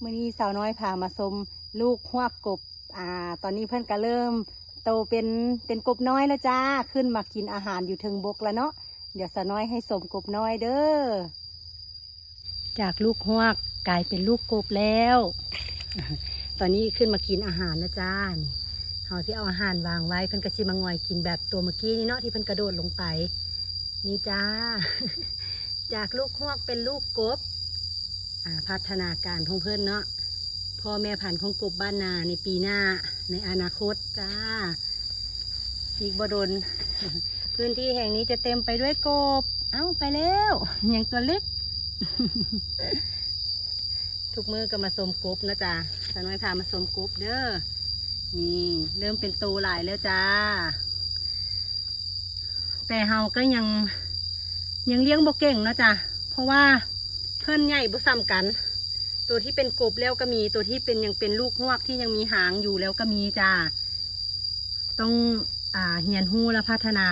ມື້ນີ້ສາວນ້ອຍພາມາຊົມລູກຮວກກົບ. ອ່າ ຕອນນີ້ເພິ່ນກະເລີ່ມໂຕເປັນ ເປັນກົບນ້ອຍແລ້ວຈ້າ. ຂຶ້ນມາກິນອາຫານຢູ່ເທິງບົກແລ້ວເນາະ. ດຽວສາວນ້ອຍໃຫ້ຊົມກົບນ້ອຍເດີ. ຈາກລູກຮວກກາຍເປັນລູກກົບແລ້ວ. ຕອນນີ້ຂຶ້ນມາກິນອາຫານແລ້ວຈ້າ. ນີ້ ເຮົາຊິເອົາອາຫານວາງໄວ້ ເພິ່ນກະຊິມາງອຍກິນແບບຕົວເມື່ອກີ້ນີ້ເນາະ ທີ່ເພິ່ນກະໂດດລົງໄປ. ນີ້ຈ້າ ຈາກລູກຮວກເປັນລູກກົບ. ອ່າ ພັດທະນາການຂອງເພິ່ນເນາະ ພໍ່ແມ່ພັນຂອງກົບບ້ານນາໃນປີໜ້າ ໃນອະນາຄົດຈ້າ. ອີກບໍ່ດົນ ພື້ນທີ່ແຫ່ງນີ້ຈະເຕັມໄປດ້ວຍກົບ. ເອົ້າ ໄປແລ້ວ ຍັງຕົວເລັກ. ທຸກມື້ກໍມາຊົມກົບນະຈ້າ. ສາວນ້ອຍພາມາຊົມກົບເດີ. ນີ້ ເລີ່ມເປັນໂຕຫຼາຍແລ້ວຈ້າ. ແຕ່ເຮົາກໍຍັງ ຍັງລ້ຽງບໍ່ເກັ່ງເນາະຈ້າ ເພາະວ່າເພິ່ນໃຫຍ່ບໍ່ສ່ຳກັນ. ໂຕທີ່ເປັນກົບແລ້ວກໍມີ ໂຕທີ່ເປັນ ຍັງເປັນລູກຮວກທີ່ຍັງມີຫາງຢູ່ແລ້ວກໍມີຈ້າ. ຕ້ອງ ອ່າ ຮຽນຮູ້ ແລະ ພັດທະນາ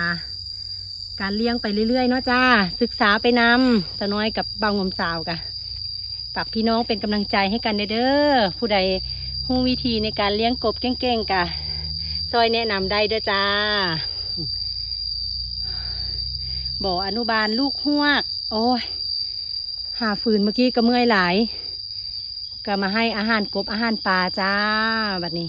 ການລ້ຽງໄປເລື້ອຍໆເນາະຈ້າ. ສຶກສາໄປນຳ ສາວນ້ອຍກັບບ່າວງົມສາວກະ ຝາກພີ່ນ້ອງເປັນກຳລັງໃຈໃຫ້ກັນແດ່ເດີ. ຜູ້ໃດຮູ້ວິທີໃນການລ້ຽງກົບເກັ່ງໆ ກະຊ່ອຍແນະນຳໄດ້ເດີຈ້າ. ບໍ່ອະນຸບານລູກຮວກ. ໂອ້ຍ ຫາຟືນເມື່ອກີ້ກໍເມື່ອຍຫຼາຍ. ກໍມາໃຫ້ອາຫານກົບອາຫານປາຈ້າ. ບັດນີ້